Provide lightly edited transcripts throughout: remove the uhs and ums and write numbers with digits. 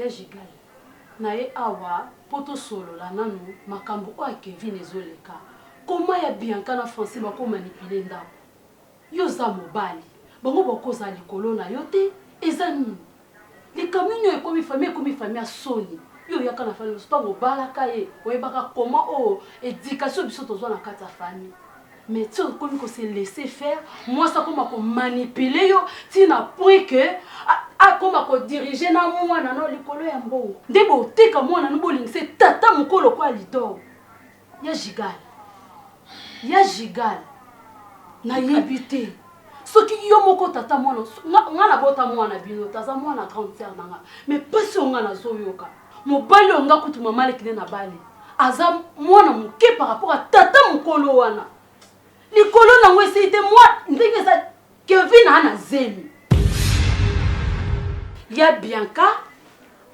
Ya Jigal, naye awa po tosolola nanu makambo oyo ya Kevin ezoleka. Comment ya Bianca na Francine bako manipuler ndako? Yo oza mobali, bango bakozala likolo na yo te, eza nini? Likambo nini oyo ekomi famille ekomi famille ya soni. Yo oyaka na famille biso tango obalaka ye oyebaka comment oyo education biso tozwa na kati ya famille. Mais ti okomi ko se laisser faire, mwasi akoma ko manipuler yo ti na point que akoma ko diriger na mwana no likolo ya mbongo. Nde boteka mwana no bolingisa ye tata mokolo lokola Lidor. Ya Jigal. Ya Jigal. Nayebi te. Soki yo moko tata mwana nga nabota mwana bino taza mwana grande sœur na nga. Mais pasi oyo nga nazoyoka. Mobali oyo nga kutu mama leki nde nabali. Aza mwana moke par rapport à tata mokolo wana. Likolo nango esili te mwa ndenge eza Kevin a na zemi. Ya Bianca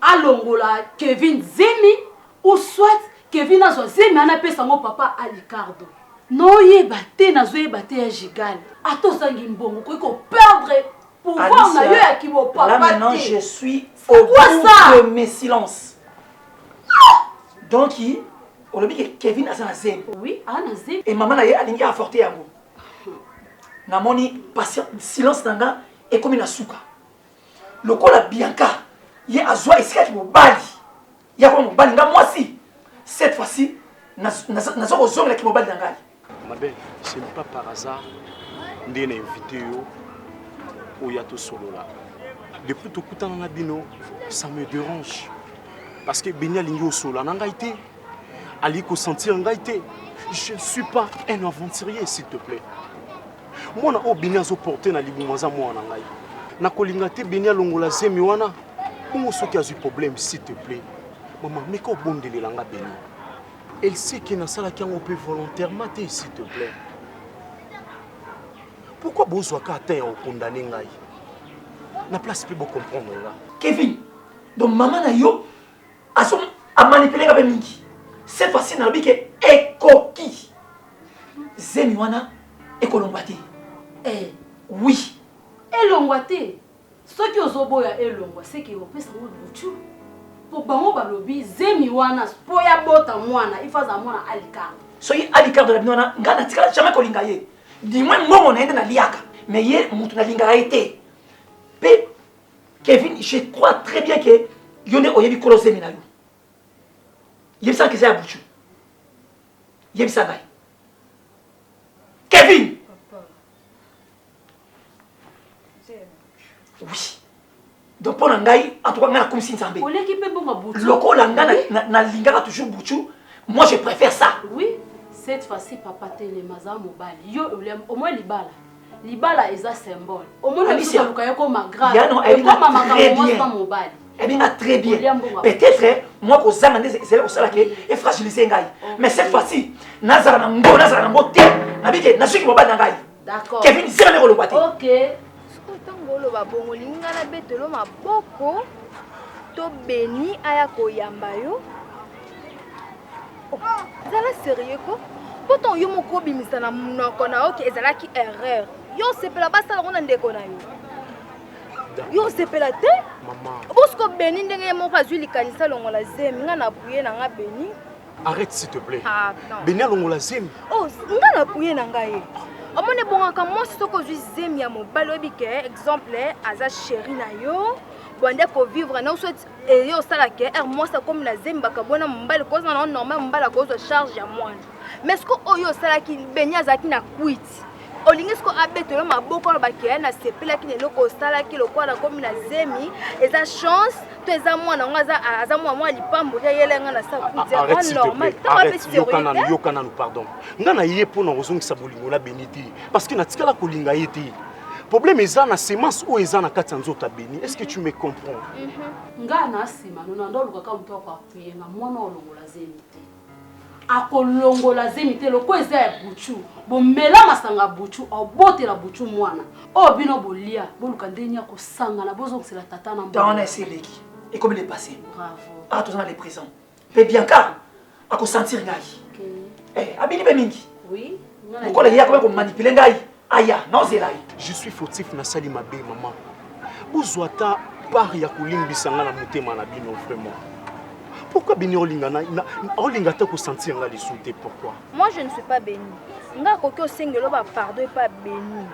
alongola Kevin zemi ou soit Kevin azwa zemi wana apesa yango papa Alicardo. Noyeba te nazoyeba te ya Jigal. Ata ozangi mbongo okoki ko perdre pouvoir na yo ya kibopapa te. Là maintenant je suis au bout de mes silences. Donc olobi ke Kevin aza na zemi. Oui, aza na zemi. Et maman na ye alingi avorter yango. Namoni patient silence na nga ekomi na suka. Lokola Bianca ye azwa esika ya mobali ya koma mobali nga mwasi cette fois-ci naza kozongela kimobali na ngai. Ma belle, ce n'est pas par hasard nde na invité yo oya tosolola. Depuis tokutana na bino, ça me dérange. Parce que Beni alingi osolola na ngai te, alingi kosentir ngai te. Je ne suis pas un aventurier, s'il te plaît. Mwana oyo Beni azoporte na libumu aza mwana na ngai. Nakolinga te Beni alongola zemi wana. Bongo soki azwi problème, s'il te plaît. Mama, meka obondelela nga Beni. Elle sait que nasalaki yango mpe volontairement te, s'il te plaît. Pourquoi bozwaka ata ya kokondane ngai na place mpe bocomprendre nga? Kevin, donc mama na yo azo amanipule nga mpe mingi. Cette fois-ci nalobi ke ekoki zemi wana ekolongwa te. Eh. Oui. Elongwa te. Soki ozoboya elongwa seke opesa ngo buchu. Po bango balobi zemi wana po ya bota mwana il faut azala mwana Alicardo. Soki Alicardo na bino wana nga natikala jamais kolinga ye. Du moins mbongo na ye nde naliaka mais ye mutu nalingaka ye te. Pe Kevin, je crois très bien que yo nde oyebi kolo zemi na yo. Yebisa nga eza ya buchu. Yebisa ngai. Kevin! Oui. Donc mpo na ngai, en tout cas ngai nakumisi Nzambe. Oleki mpe bongo buchu. Lokola ngai nalingaka toujours buchu, moi je préfère ça. Oui, cette fois-ci papa telema aza mobali. Yo au moins libala. Libala eza symbole. Omoni Alicia, biso koluka ekoma grave. Yano, ayebi Ekoma nga makambo très mwasi bien. na mobali. Ayebi nga très bien. Olia mbongo ya Peut-être moi kozanga nde ezali kosala ke efragiliser ngai. Mais cette fois-ci nazala na ngo nazala na ngo te. Nabike nazwiki mobali na ngai. D'accord. Kevin zela nde kolongwa te. Ok. Sikoyo ntango oloba bongo olingi ngai nabetelo maboko to Beni aya koyamba yo? Oh, zala sérieux ko mpo ntango yo moko obimisa na monoko na yo ke ezalaki erreur, yo osepela basala yango na ndeko na yo? Yo osepela te? Bosiko Beni ndenge ye moko azwi likanisa alongola zemi, ngai na appuye na ngai Beni. Arrête s'il te plaît. Ah, non. Beni alongola zemi. Oh, nga na appuye na ngai ye. Omoni ebongaka mwasi soki ozwi zemi ya mobali oyebi ke exemple aza chéri na yo, bwande kovivre na soit eye osala ke heure mwasi akomi na zemi bakabwana mobali kozala na normal mobali akozwa charge ya mwana. Mais siko oyo osalaki Beni azalaki na kwiti. Olingi siko abetelo maboko aloba ke nasepelaki na eloko osalaki lokola nakomi na zemi eza chance to eza mwana yango aza mwa mwa lipamboli ayela nga na sa kwiti. Arrête, s'il te Normal. plaît. Ntango Arrête. ape Yoka sérieux nanu, te. yoka nanu, pardon. Nga na ye mpo na kozongisa bolingo na Beni te. Parce que natikala kolinga ye te. Problème eza na semence oyo eza na kati ya nzoto ya Beni. Est-ce que tu me comprends? Nga na nsima no nando olukaka moto ako appuyer nga mwana olongola zemi te. Akolongola zemi te lokola eza ya buchu. Bomela masanga buchu, obotela buchu mwana. Oyo bino bolia, boluka ndenge ya kosangana bozongisela tata na Temps wana esi eleki. Ekomi le passé. Bravo. Ah, toza na le présent. Pe Bianca akosentir ngai. Ok. Eh, abini pe mingi. Oui. Lokola ye akomi komanipuler ngai, aya, naozela ye. Je suis fautif, nasali mabe, maman. Bozwa ata part ya kolimbisa nga na motema na bino vraiment. Pourquoi bini olinga na, na olinga te ko sentir nga lisusu te pourquoi? Moi je ne suis pas béni. Nga akoki osengelo ba pardon epa béni.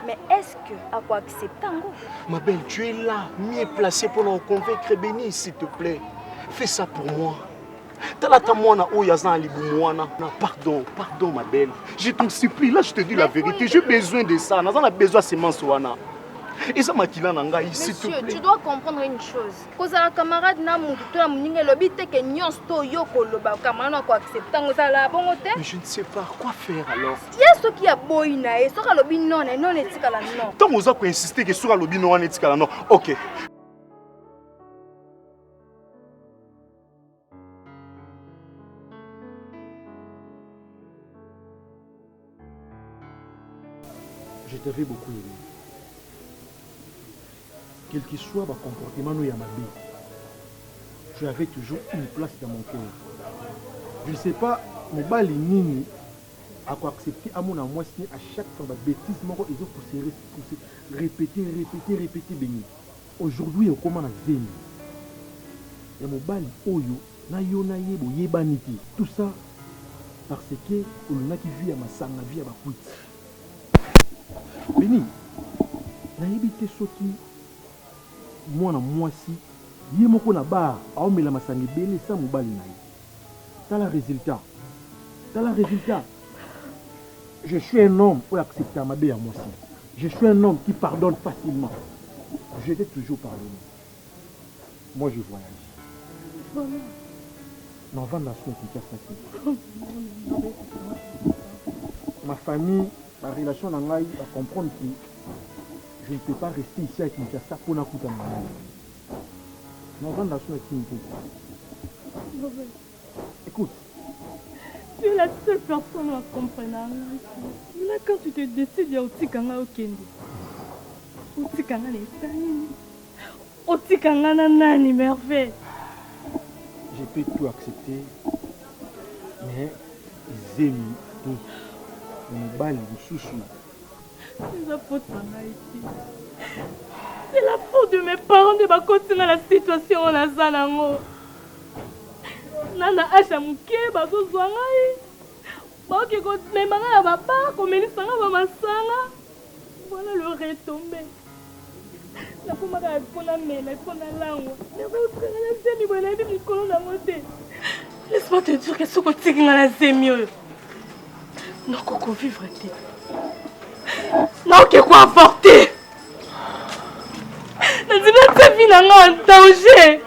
Mais est-ce que ako accepter yango? Ma belle, tu es là, mieux placée pour nous convaincre Béni, s'il te plaît. Fais ça pour moi. Tala ata mwana oyo aza na libumu wana. Pardon, pardon ma belle. Je t'en supplie, là je te dis la vérité. J'ai besoin de ça. Naza na besoin semence wana. Eza makila na ngai, s'il te Monsieur, plaît. tu dois comprendre une chose. Kozala camarade na mutu to na moninga elobi te ke nyonso to yo koloba camarade na koaccepte yango ezala bongo te. Mais je ne sais pas quoi faire alors. Ye soki aboyi na ye, soki alobi non na ye, non etikala non. Ntango oza koinsiste ke soki alobi non wana etikala non. Ok. Je t'avais beaucoup aimé. Quel que soit ma comportement no ya mabe, tu avais toujours une place dans mon cœur. Je ne sais pas mobali nini ako accepter amona mwasi ne à chaque fois ba bêtises moko ezo ko se répéter répéter répéter beni. Aujourd'hui okoma na zemi ya mobali oyo na yo na ye boyebani te tout ça parce que olingaki vie ya masanga vie ya ba kwiti. Beni nayebi te soki mwana mwasi ye moko na bar aomela masanga ebele sans mobali na ye tala resultat tala resultat je suis un homme oyo accepta mabe ya mwasi je suis un homme qui pardonne facilement je t'ai toujours pardonné moi je voyage navanda so na Kinshasa te ma famille ba relation na ngai ba comprendre que je ne peux pas rester ici à Kinshasa mpo nakutana na yo navanda so na Kin te. Écoute, tu es la seule personne à comprendre ngai. Là quand tu te décides ya otika ngai okende, otika ngai na eta nini? Otika ngai na nani Merveille? Je peux tout accepter mais zemi te mobali mosusu. Eza faute na ngai te. C'est la faute de mes parents nde bakoti nga na situation oyo naza nango. Na na age ya moke bazozwa ngai baoke komema ngai na babar komelisa ngai bamasanga. Voilà le retombe. Nakomaka mpo namela mpo nalangwa. Nakotikanga na zemi boye nayebi mokolo nango te. Laisse-moi te dire que soki otiki nga na zemi oyo nakoki kovivre te. Naoke ko avorter. Nandimi natia vie na nga en danger.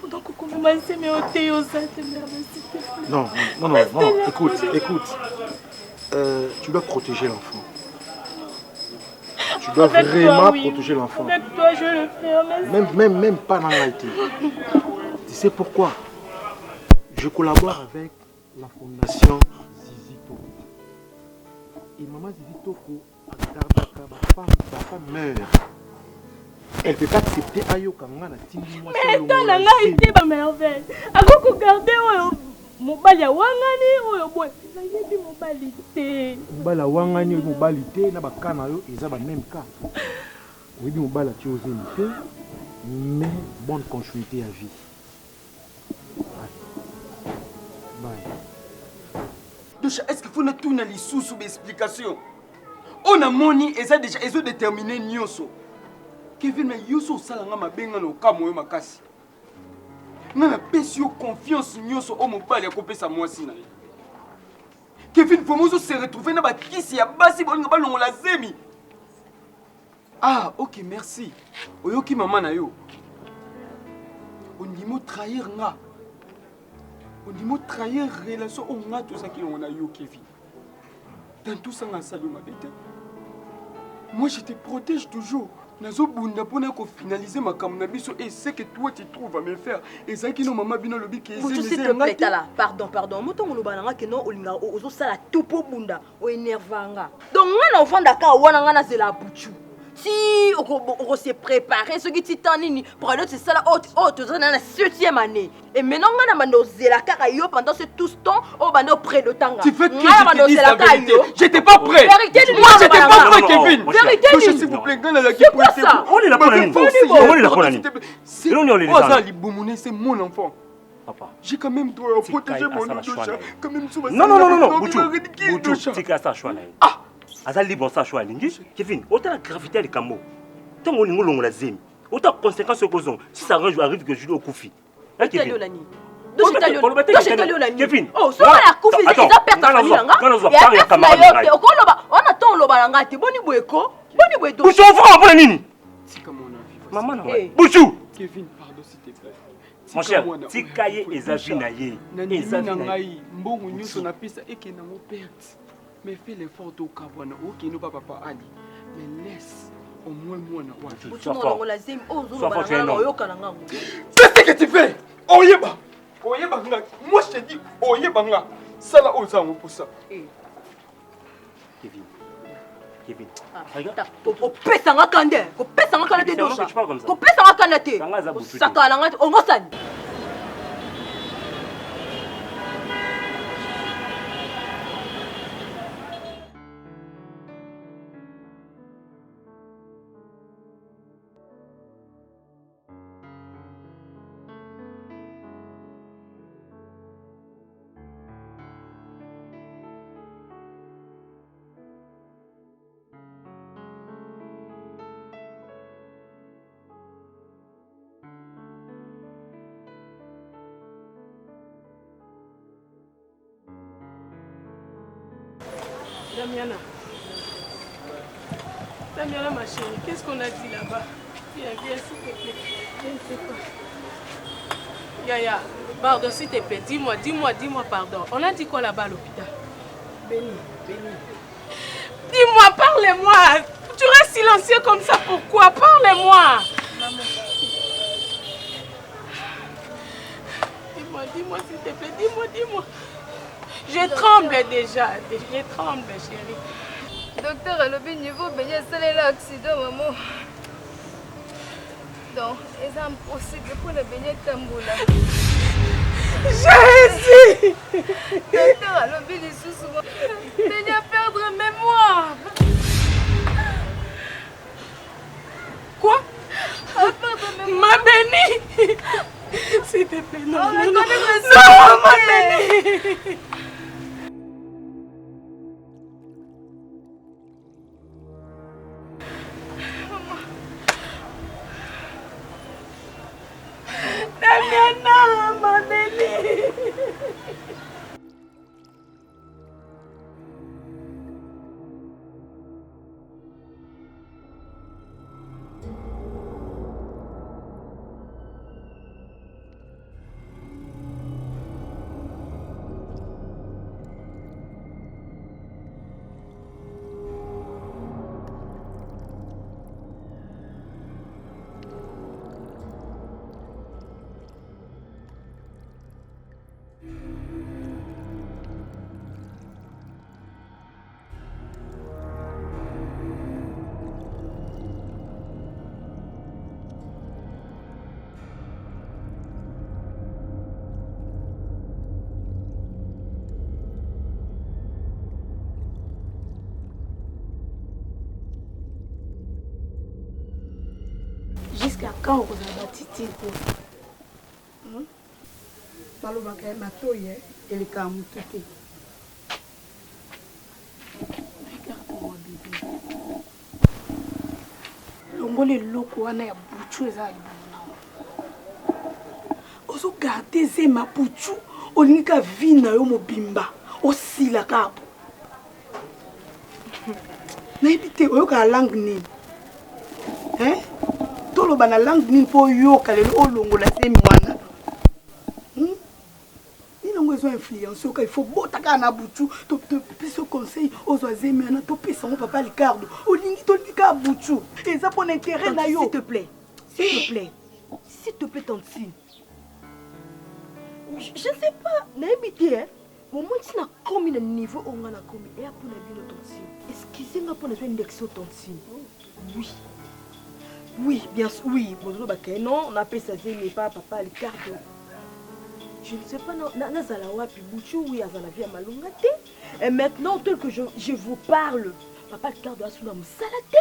Donc okomema zemi oyo te yo oza te merde s'il te plaît. Non, non, non, non, écoute, écoute. Tu dois protéger l'enfant. Tu dois Avec vraiment toi, oui. protéger l'enfant. Avec toi, je le fais. Mais Même, même, même pas dans l'IT. Tu sais pourquoi? Je collabore avec la fondation Zizi Toko. Et maman Zizi Toko a gardé ma femme, ma femme meurt. Elle ne peut pas accepter ayoka nga na tindi mwasi Mais alongola état na ngai zemi. te ba merveille. Akoki kogarde oyo mobali awangani oyo boye. Nayebi mobali te. Mobali awangani oyebi mobali te na baka na yo eza ba même cas. Oyebi mobali atie yo zemi te mais bonne continuité ya vie. Bye. Dosha, est-ce qu'il faut natuna lisusu ba explication? Oyo namoni eza déjà ezo déterminer nyonso. Kevin, mais yo so osala nga mabe nga na okamwa yo makasi. Nga napesi yo confiance nyonso oyo mobali akopesa mwasi na ye. Kevin, vraiment ozo se retrouver na bakisi ya basi bolinga balongola zemi. Ah, ok, merci. Oyoki mama na yo. Ondimi otrahir nga. Ondimi otrahir relation oyo nga tozalaki yango na yo, Kevin. Dans tout ça, nga asali yo mabe te. Moi, je te protège toujours. Nazobunda mpona kofinaliser makambo na biso et ce que toi tu trouves à me faire ezalaki no mama bino alobi ke Mutu, s'il te plaît, tala, pardon, pardon. Moto ngoloba na nga ke non olinga ozosala tout po bunda, oénerva nga. Donc nga na ofandaka wana nga nazela buchu. Ti oko se préparer soki ti temps nini pour aller sala oyo toza na 7e année. Et maintenant nga na bando ozela kaka yo pendant ce tout ce temps oyo bando prédotanga. Tu veux que Nga na je bando te dise la ozela kaka vérité? yo. J'étais pas prêt. Vérité, Moi, j'étais nini pas oloba prêt, na nga? Kevin. Vérité nini? S'il vous plaît, nga nazalaki C'est quoi ça? Olela mpo na nini? Olela mpo na nini? Eloko nini oyo aza libumu ne c'est mon enfant. Papa. J'ai quand même droit à protéger mon Dosha. Quand même Non non non non, Buchu. Buchu, tika asala choix na ye. Ah! Aza libre asala choix alingi. Kevin, otala gravité ya likambo. Ntango olingi olongola zemi, otala conséquence okozonga. Si ça arrive que Julie okufi. Kevin, oh, soki akufi eza perte ya famille na nga. Ya perte na yo te. Okoloba wana to oloba na nga te. Boni boye ko? Boni boye do. Buchu, ofuka mpo na nini? Mama na ngai. Buchu. Kevin, pardon s'il te plaît. Mon cher, tika ye eza vie na ye. Eza vie na ngai. Mbongo nyonso napesa ekenda ngo perte. Mais fais l'effort tokabwana okende pa papa Ali. Mais laisse au moins mwana wana. Fais ce que tu fais. Oyeba. Oyeba nga. Moi je te dis oyeba nga. Sala oyo oza yango mposa. Kevin. Kevin. Kopesa nga kanda. Kopesa nga kanda te dosha. Kopesa nga kanda te. Kosakana nga te. Ongosani. Damiana. Damiana, ma chérie, qu'est-ce qu'on a dit là-bas Viens, viens, s'il te plaît. Je ne sais pas. Yaya, pardon, s'il te plaît, dis-moi, dis-moi, dis-moi, pardon. On a dit quoi là-bas à l'hôpital Béni, béni. Dis-moi, parle-moi. Tu restes silencieux comme ça, pourquoi Parle-moi. Maman. Dis-moi, dis-moi, s'il te plaît, dis-moi, dis-moi. Je tremble déjà, je tremble, chérie. Docteur alobi niveau Beni asalela accident maman. Donc eza impossible mpo na Beni atambola. Jésus! Docteur alobi lisusu Beni a perdre mémoire. Quoi? Ma Béni! S'il te plaît, non, oh, non, non, non, ma Béni! Damiana, ma Béni! Jusqu'à quand okozala batitine oyo? Hmm? Balobaka ye matoyi eh, elekaka motu te. Regarde-moi bébé. Longola eloko wana ya buchu eza ya libumu na yo. Ozo garder zema buchu, olingi ka vie na yo mobimba osila kaka bo. Nayebi te oyokaka langue nini? Hein? Toloba na langue nini mpo oyoka lelo olongola zemi wana? Hmm? Nini yango ezo influence yoka il faut bota kaka na butu topesi yo conseil ozwa zemi wana topesa yango papa Ricardo olingi tolingi kaka butu eza mpo na intérêt na yo. S'il te plaît, s'il te plaît, s'il te plaît tantine. Je ne sais pas, nayebi te hein. Bomoni ti nakomi na niveau oyo nga nakomi eya mpo na bino tantine. Excusez nga mpo nazwa index oyo tantine. Oui. Oui, bien sûr, oui, bozoloba ke non, napesa zemi epa papa Ricardo. Je ne sais pas nazala wapi Buchu, oui, azala vie ya malonga te. Et maintenant tel que je, je vous parle, Papa Ricardo asula mosala te.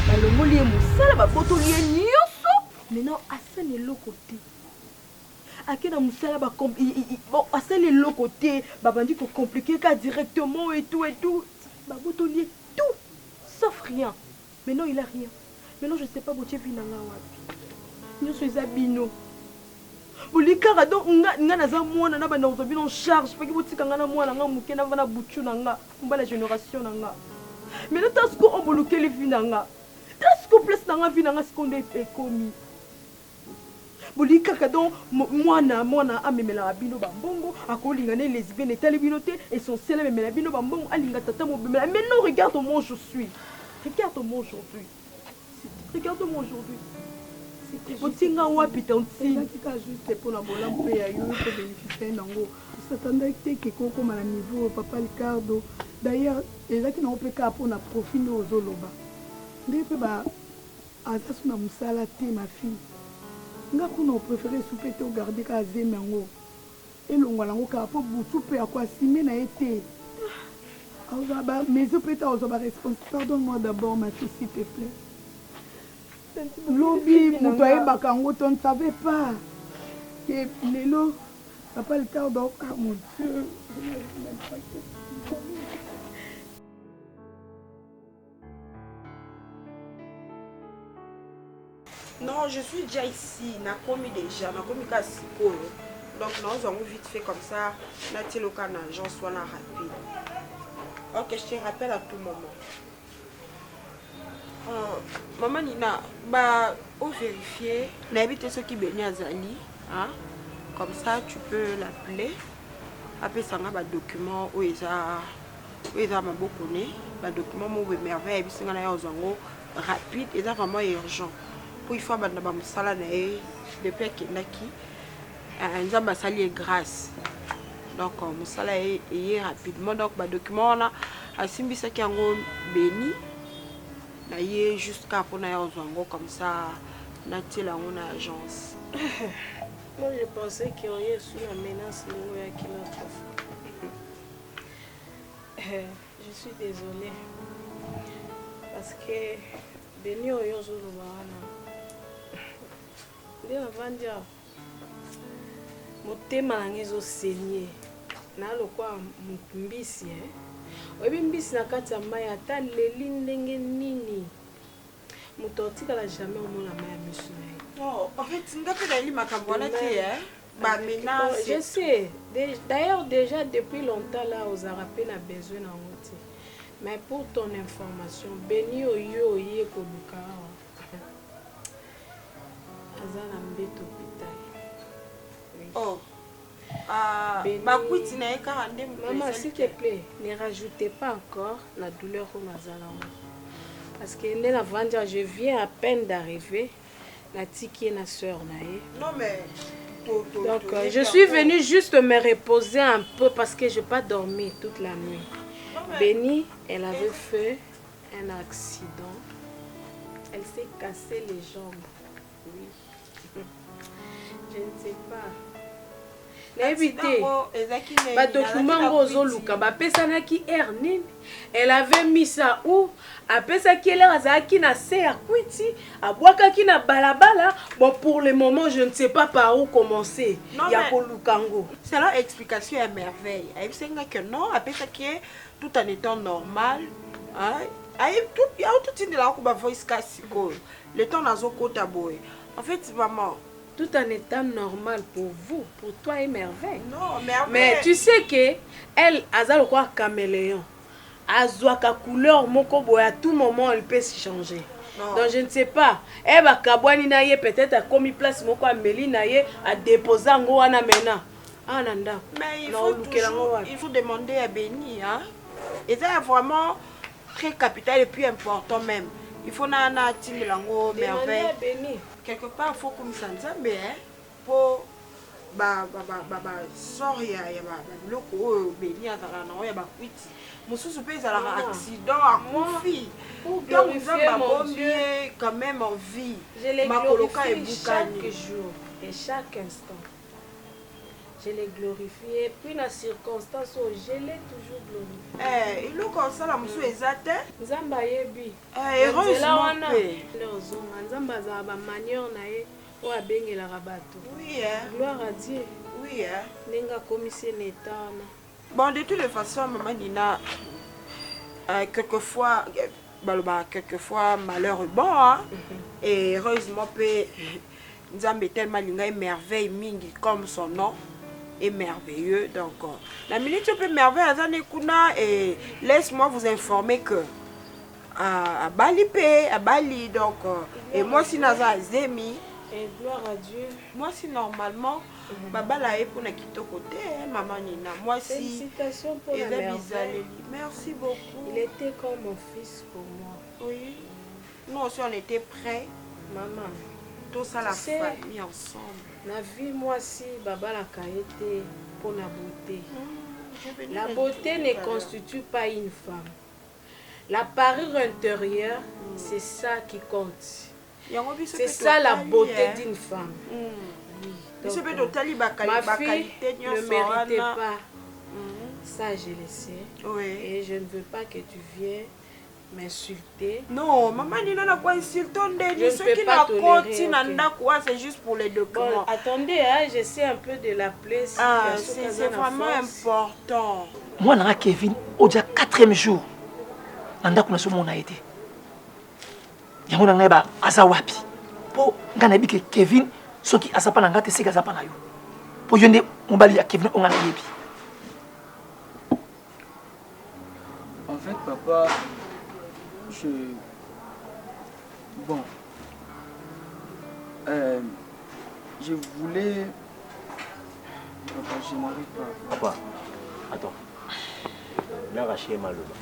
Balongoli ye mosala, babotoli ye nyonso. Maintenant asali eloko te. Ake na mosala ba bon asali eloko te, babandi ko compliquer ka directement et tout et tout. Babotoli ye tout sauf rien. Maintenant il a rien. Maintenant je sais pas botie vie na nga wapi. Nyonso eza bino. Bolingi kaka donc nga nga naza mwana na banda kozwa bino en charge faki botika nga na mwana nga moke na vana buchu na nga mobali ya generation na nga. Maintenant ta siko oyo bolukeli vie na nga. Ta siko place na nga vie na nga siko nde ekomi. Bolingi kaka donc mwana mwana amemelaka bino ba mbongo akolinga ne lesbienne etali bino te essentiel amemela bino ba mbongo alinga tata mobimela mais non regarde moi je suis regarde moi aujourd'hui regarde moi aujourd'hui otie nga wapi tantine ezalaki kaka juste mpo na bolamu mpe ya yo yo mpe bénéficiaire nango osatandaki te ke kokoma na niveau oyo papa Ricardo d'ailleurs ezalaki nango mpe kaka mpo na profit nde ozoloba ndenge mpe ba Aza su na musala te ma fille. Nga kuna o prefere soupe te o garder kaka zemi yango elongwa nango kaka po butu pe ako assumer naye te akozwa ba mesure pe te akozwa ba respons pardonne moi d'abord ma fille s'il te plait lobi mutu ayebaka yango te on ne savait pas que lelo papa Ricardo ah mon Dieu je n'arrive même pas Non, je suis déjà ici. Nakomi déjà. Nakomi ka sikoyo. Donc, nous avons vite fait comme ça. Natielo ka na agence wana rapide. Ok, je te rappelle à tout moment. Euh, Maman Nina, bah, au vérifier, nayebi te soki Beni azali, hein? Comme ça, tu peux l'appeler. Apesa nga ba documents oyo eza oyo eza maboko ne ba document moko boye merveille ayebisi nga naya kozwa yango rapide eza vraiment urgent po il faut abanda ba mosala na ye depuis akendaki eh, nzambe asali ye grâce donc euh, mosala ye eye rapidement donc ba document wana asimbisaki yango beni na ye jusqu'à mpo naya kozwa yango comme ça natiela yango na agence Moi, je pensais qu'il y aurait sous la menace de oyaki l'autre fois. Je suis désolée. Parce que Beni oyo ozoloba wana nde navandi awa motema na ngai ezosenye na lokwa mbisi eh? oyebi mbisi na kati ya mai ata leli ndenge nini Moto atikala jamais omona mayi ya misu na ye. Oh, en fait, nga pe nayeli makambo wana te eh. Ba menaces. Je sais. D'ailleurs déjà depuis longtemps là ozalaka pe na besoin na yango te. Mais pour ton information, Beni oyo oye koluka awa aza na mbeto hôpital. Oui. Oh. Ah, bakwiti na ye kaka nde mama s'il te plaît ne rajoutez pas encore la douleur oyo naza nango parce que nde navandi awa je viens à peine d'arriver natiki ye na sœur na ye non mais donc euh, je suis venue juste me reposer un peu parce que je pas dormi toute la nuit non, mais... Béni elle avait fait un accident elle s'est cassé les jambes oui Je ne sais pas. nayebi te badocument yango ozoluka bapesanaki aire nini elle avait mis ça où apesaki elere azalaki na se ya kwiti abwakaki na balabala bon pour le moment je ne sais pas par où commencer non, ya koluka yango selon explication ya merveille ayebisaki nga que non apesaki ye tout en étant normal aototindelaka ko bavoice ka sikoyo le temps nazokota boye En fait, maman. Tout en étant normal pour vous, pour toi et Merveille. Non, Merveille. Mais tu sais que elle, aza lokola caméléon. Azwaka couleur moko boye à tout moment elle peut se changer. Non. Donc je ne sais pas. Eh ba kabwani na ye peut-être akomi place moko ameli na ye a déposer yango wana maintenant. Ah na ndako. Mais il faut toujours, il faut demander à Béni hein. Et ça vraiment très capital et puis important même il faut na na tindela yango merveille quelque part faut kumisa nzambe hein po ba ba ba ba, ba sort ya ya ba biloko oyo beni azalaka nango ya bakwiti mosusu mpe ezalaka ah. accident akufi ntango nzambe abombi ye quand même en vie makolo ka ebukani chaque jour et chaque instant. Je l'ai glorifié et puis na circonstance oyo je l'ai toujours glorifié. Eh, eloko osala mosusu eza te. Nzambe ayebi. Eh, heureusement wana pe. nde ozonga Nzambe azala ba manière na ye oyo abengelaka bato. Oui, eh. Gloire à Dieu. Oui, eh. Ndenge akomisi ye na etat wana. Bon, de toutes les façons, maman Nina, euh, quelquefois, euh, balobaka quelquefois malheur est bon, hein? Et heureusement, pe, Nzambe tellement alinga ye merveille mingi comme son nom est merveilleux. Donc, euh, la minute pe merveille aza ne kuna et laisse-moi vous informer que euh, abali pe, abali donc euh, et moi si naza zemi. Et gloire à Dieu. Moi si normalement babala ye mpona kitoko te eh, mama Nina. Moi si Félicitations pour la eza merveille. bizaleli. Merci beaucoup. Il était comme mon fils pour moi. Oui. Nous aussi on était prêts. Maman. Tosala Tu sais, famille ensemble. Na vie mwasi babalaka ye te mpo na beauté. Je vais La nous beauté tout ne à l'heure. constitue pas une femme. La parure intérieure, c'est ça qui compte. Yango biso C'est pe ça la totali, beauté eh. d'une femme. Oui, Biso donc, pe totali bakali- ma fille bakalite ne nyonso méritait wana. pas. Ça, je le sais. Oui. Et je ne veux pas que tu viennes m'insulter. Non, maman Nina na quoi insulte Je ne ndeni peux soki pas na tolérer, koti na ok. ndako wana, c'est juste pour les Bon, documents. attendez, hein, j'essaie un peu de l'appeler. si Ah, Soki c'est aza c'est na vraiment force. important. mwana nga kevin odia quatrième jour na ndako nazomona ye te yango na ngai ba aza wapi mpo ngai nayebi ke kevin soki aza mpa na ngai te seki aza mpa na yo mpo yo nde mobali ya kevin oyo ngai nayebi En fait, papa, je. Bon. Euh, je voulais. Papa, je n'arrive pas. Papa, attends. Naraché maloba.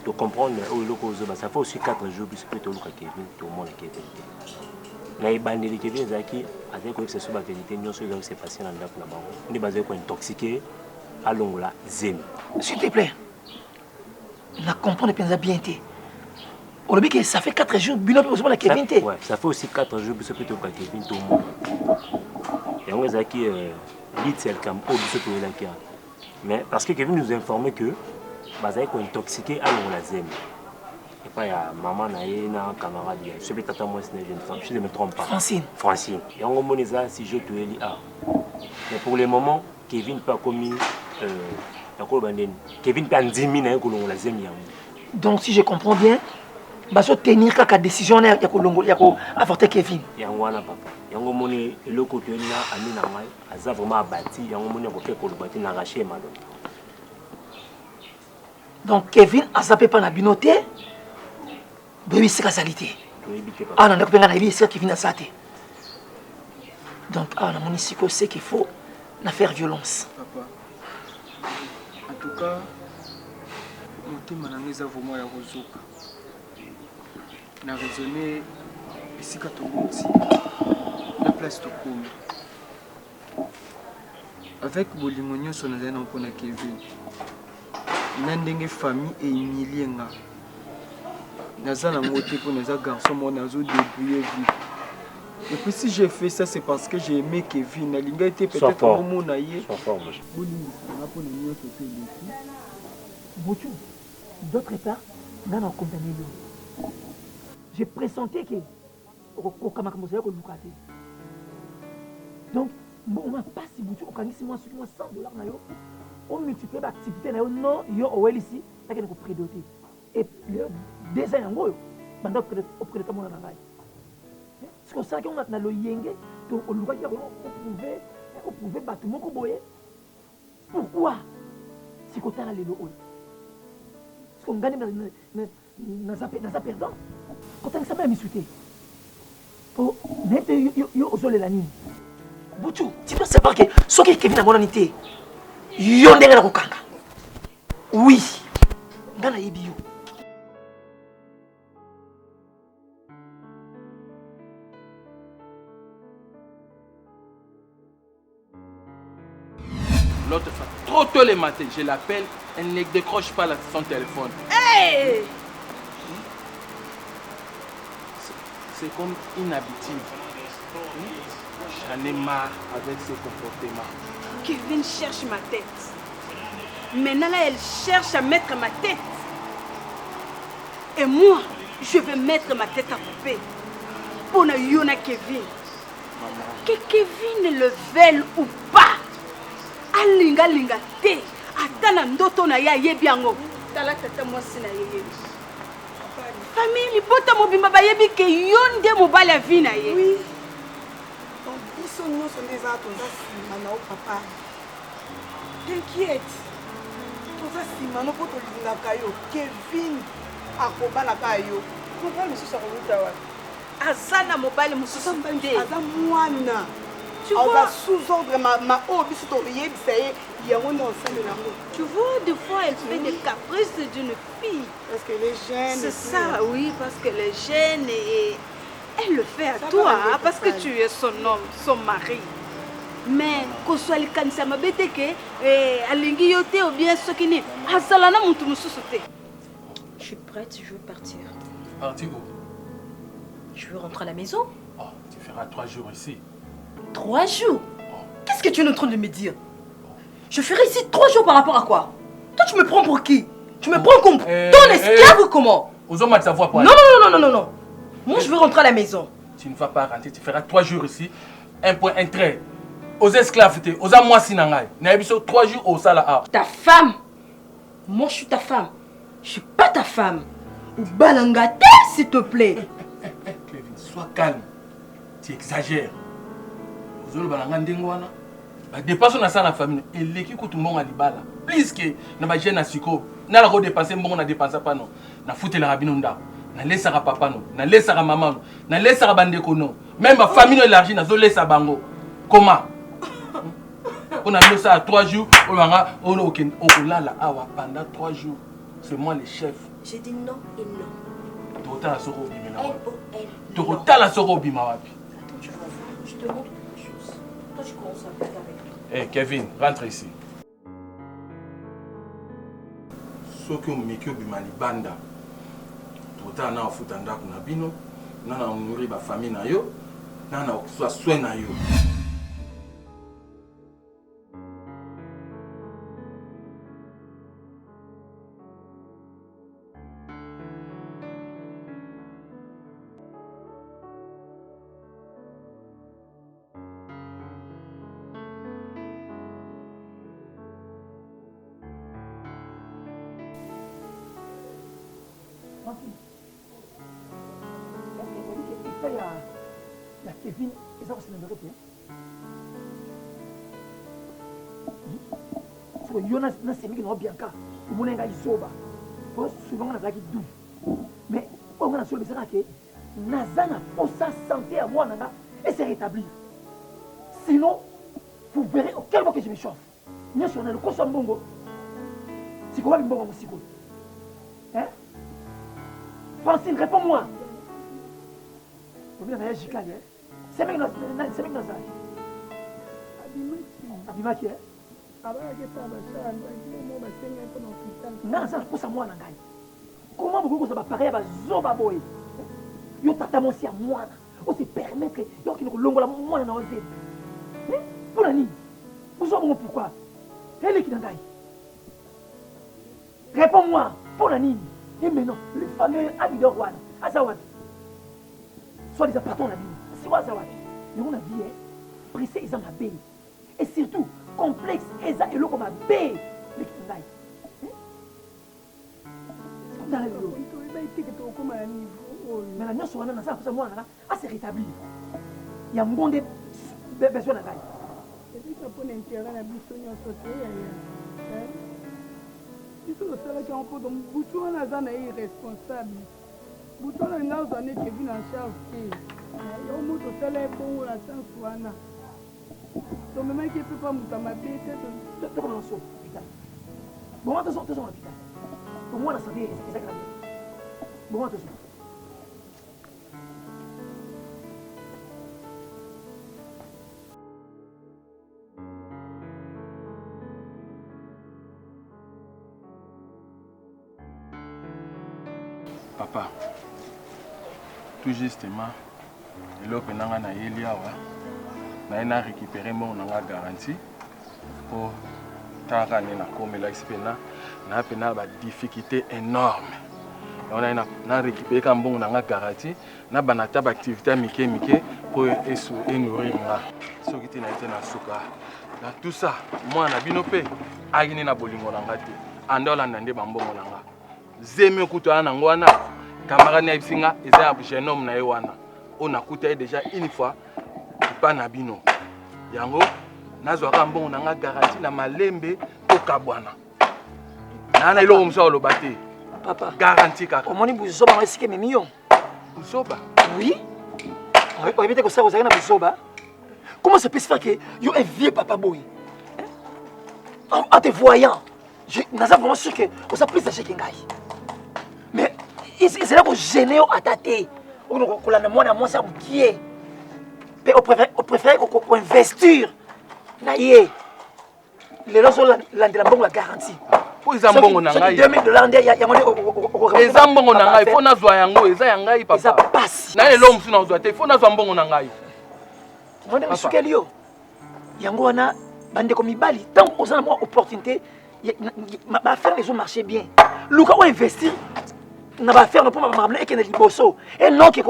To comprendre oyo eloko ozoba ça fait aussi 4 jours biso mpe toluka Kevin tomona Kevin te. Na ebandeli Kevin ezalaki azali koyebisa biso baverité nyonso ezali kose passe na ndako na bango nde bazali kointoxike alongola zemi. S'il te plaît, na comprendre mpenza bien te olobi ke ça fait 4 jours bino mpe bozomona kevin te. Ouais, ça fait aussi 4 jours biso mpe toluka Kevin tomona. Yango ezalaki euh, lit ya likambo oyo biso toyelaki awa. Mais parce que Kevin nous informait que bazali kointoxike alongola zemi epai ya mama na ye na camarade ya soki tata mwasi na ye, je ne trompe- je ne me trompe pas. Francine. Francine. Yango omoni eza sujet toyeli awa. Mais pour le moment Kevin mpe akomi euh, nakoloba ndeni Kevin mpe andimi na ye kolongola zemi yango. Donc si je comprends bien, bazotenir kaka décision wana ya kolongola ya koavorte Kevin. Yango wana papa, yango omoni eloko toyeli na ami na ngai aza vraiment abati yango omoni akoki koloba te na rache maloba. Donc Kevin aza mpe mpa na bino te, boyebi esika azali te. Toyebi te papa. Awa na ndako mpe ngai nayebi esika Kevin aza te. Donc awa namoni sikoyo ce qu'il faut na faire violence. Papa, en tout cas, motema na ngai eza vraiment ya kozoka. Na raisonne esika toboti na place tokomi. Avec bolingo nyonso nazali nango mpona Kevin, na ndenge famille ehumilie nga, naza nango te mpo naza garçon moko nazo débrouiller vie. Et puis si j'ai fait ça, c'est parce que j'ai aimé Kevin. Nalingai te Sois peut-être fort. bomona ye. Sois fort, mon cher. Bolimbisa nga mpona nyonso to eleki. Butu, d'autre part, nga na condamné yo. J'ai pressenti que okokoka makambo ozali koluka te. Donc mbongo mwa pasi butu okangisi mwa soki mwa 100 dollars na yo omultiplie baactivité na yo non yo owelisi nakende koprédote et lelo deux ans yango oyo banda oprédote mwana na ngai soki osalaki yango na loyenge to olukaki ya oprouve oprouve bato moko boye pourquoi sikotala lelo oyo siko ngai nde naza perdant kotangisa mai ya misu te po nayebi te yo ozolela nini. Butu, tu dois savoir que soki Kevin amonani te yo ndenge nakokanga. Oui, ngai nayebi yo. L'autre fois, trop tôt le matin, je l'appelle, elle ne décroche pas son téléphone. Hey! C'est comme une habitude. J'en ai marre avec ce comportement. Kevin cherche ma tête. Maintenant là, elle cherche à mettre ma tête. Et moi, je vais mettre ma tête à couper. Pour Yona Kevin. Que Kevin le veuille ou pas. Alinga linga te. Ata na ndoto na ye ayebi yango. Tala tata mwasi na ye yebi. Famille libota mobimba bayebi ke yo nde mobali ya vie na ye. Oui. Donc biso nyonso nde eza toza nsima na yo papa. T'inquiète. Toza nsima no mpo tolingaka yo. Kevin akobalaka yo. Mobali mosusu akowuta wapi? Aza na mobali mosusu te. Aza mwana. Aza sous ordre ma, ma oyo biso toyebisa ye yango nde osalela yango. Tu vois, des fois, elle fait des caprices d'une fille. Parce qu'elle est jeune. C'est ça, oui, parce qu'elle est jeune et elle le fait à ça toi, hein, parce que tu es son homme, son mari. Mais kozwa likanisi ya mabe te ke eh, alingi yo te ou bien soki nini azala na motu mosusu te. Je suis prête, je veux partir. Partir où Je veux rentrer à la maison. Oh, tu feras trois jours ici. Trois jours oh. Qu'est-ce que tu es en train de me dire Je ferai ici trois jours par rapport à quoi Toi, tu me prends pour qui Tu me prends comme eh, ton esclave eh, ou comment Non, non, non, non, non, non. Moi, je veux rentrer à la maison. Tu ne vas pas rentrer, tu feras trois jours ici. Un point, un trait. Aux esclaves, aux amoisi nangai. Nayebiso trois jours au sala Ta femme Moi, je suis ta femme. Je suis pas ta femme. Ou balangate, s'il te plaît. Eh, eh, eh, Kevin, sois calme. Tu exagères. Ozoloba na nga ndenge wana. Ba dépenses na sala na famille eleki kutu mbongo ya libala. Plus que na ba jeune na sikoyo. Nala ko dépenser mbongo na dépenser pas non. Nafutelaka bino ndako. Nalesaka papa no, nalesaka mama no, nalesaka bandeko no. Même ba famille no élargie nazolesa bango. Comment? Mpo na bino osala 3 jours oyo banga oyo okende okolala awa pendant 3 jours. C'est moi le chef. J'ai dit non et non. Tokotala soki obimela wapi. Tokotala soki obima wapi. Attends, tu vas voir, je te montre quelque chose. Toi, tu commences à blaguer avec toi. Hey, eh, Kevin, rentre ici. soki omeki obima libanda tokotala na ofuta ndako na bino na na nourrir bafamille na yo na na kozwa soin na yo ya Kevin eza kosemendore te soko yo nasemiki na bianca omona ngai zoba po souvent nga nazalaki doux mais oyo nga nasoloba ezaka ke naza na posa santé ya mwana nga et se rétablir sinon vous verrez auquel moment que je me chauffe nyonso wana lokoso ya mbongo sikoyo wapi mbongo yango sikoyo hein francine réponds moi obina na ya jikali hein semeki nazali abimaki hein nga naza na posa mwana ngai comment bokoki kozwa bapareil ya bazoba boye yo tata mwasi ya mwana ose permettre yo okende kolongola mwana na yo zemi mpo na nini bozwa bongo pourquoi eleki na ngai réponds moi mpo na nini e maintenant le fameux abidor wana aza wapi soit disant patron na bino siko aza wapi yango na vie presse eza mabe Et surtout complexe eza eloko mabe leki na ngai. Tala lelo. Mais na nyonso wana naza na mposa mwana na nga a se rétablir. Yango nde besoin na ngai. Ebika mpo na intérêt na biso nyonso te yaya. Biso tosalaki yango mpo butu wana aza na ye irresponsable. Butu wana alingi azwa nde Kevin en charge te. Yo moto osala ye bongo na sens wana. Tomemaki ye mpe pa moto ya mabe te. Tokoma na so hôpital. Bongo tozonga hôpital. Po mwana santé ezalaki na bien. Bongo tozonga. Papa, tout justement, eloko na nga nayeli awa, naye na récupérer mbongo na nga garantie. Po tala kaka nde nakomi elakisi mpena naa mpena ba difficulté énorme. Yango naye na récupérer kaka mbongo na nga garantie nabanda ata ba activité ya mike mike mpo esu enourrir nga. Soki te naye te na suka. Na tout ça mwana na bino mpe ayaki nde na bolingo na nga te. Anda olanda nde bambongo na nga. Zemi kutu aya nango wana camarade nayebisi nga eza ya jeune homme na ye wana oyo nakuta ye déjà une fois epa na bino yango nazwaka mbongo na nga garantie na malembe tokabwana naa na eloko mosusu aloba te papa garantie kaka omoni buzoba yango esika ememi yo buzoba oui oyebi te kosala ozalaki na buzoba comment ça peut se faire que yo un vieux papa boye en te voyant naza vraiment sûr que oza plus âgé que ngai mais ezali kogene yo ata te kolanda mwana mwasi ya mokie mpe opréféré koinvestir na ye lelo ozolandela mbongo ya garantie po eza mbongo na ngai 2000 dollars nde yango nde eza mbongo na ngai fo nazwa yango eza ya ngai papa eza pasi na eloko mosusu nazwa te fo nazwa mbongo na ngai omoni esukeli yo yango wana bandeko mibali ntango oza na mwa opportunité baaffaire ezo marche bien luka oinvestir na baaffaire no mpo makambo ekende liboso enoke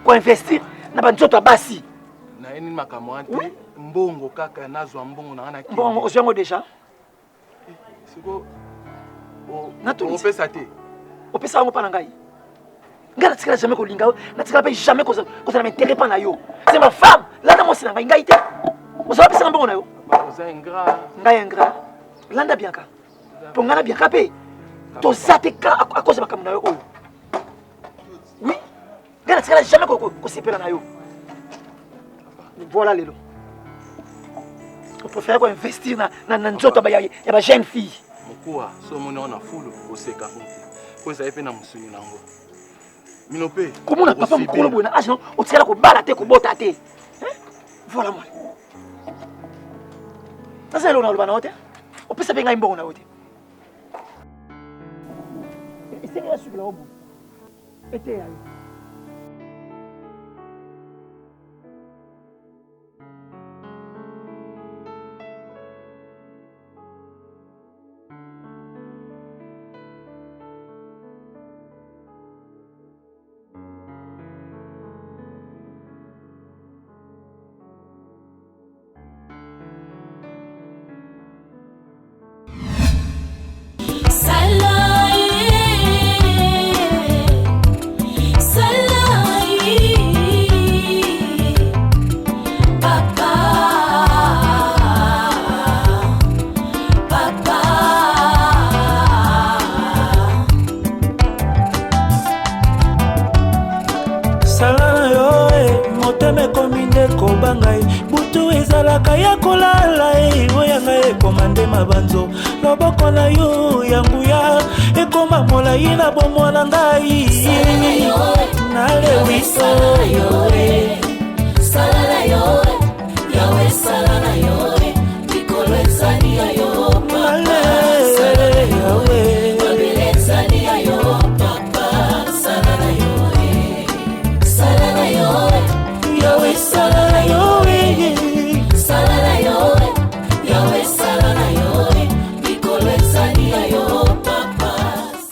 koinvestir na banzoto ya basi naye nini makambo wana te mbongo kaka nazwa mbongo na nga mbongo ozwi yango déjà eh, siko opesa te opesa yango mpa na ngai ngai natikala jamais kolinga yo natikala mpe jamais kozala na intérêt mpa na yo c'est ma femme landa mwasi na ngai ngai te ozala pesanga mbongo na yo ngai ingrat landa bianka mpo ngai na bianka mpe toza te ka à cause ya makambo na yo oyo oui ngai natikala jamais kosepela na yo voilà lelo opréféré koinvestir na nzoto ya bajeune fille mokuwa so omoni yango na fulu oseka ngo te mpo ezali mpe na mosuni na yango mino mpe komona papa mokolo boye na age no otikala kobala te kobota te voilà mwana naza eloko naloba na yo te opesa mpe ngai mbongo na yo te esengeli asukela yo boye eteya yo Sala na yo e motema ekomi nde kobanga ye butu ezalaka ya kolala e oyo ngai ekoma nde mabanzo loboko na yo ya nguya ekoma molai na bomwa na ngai nalewiso Sala na yo,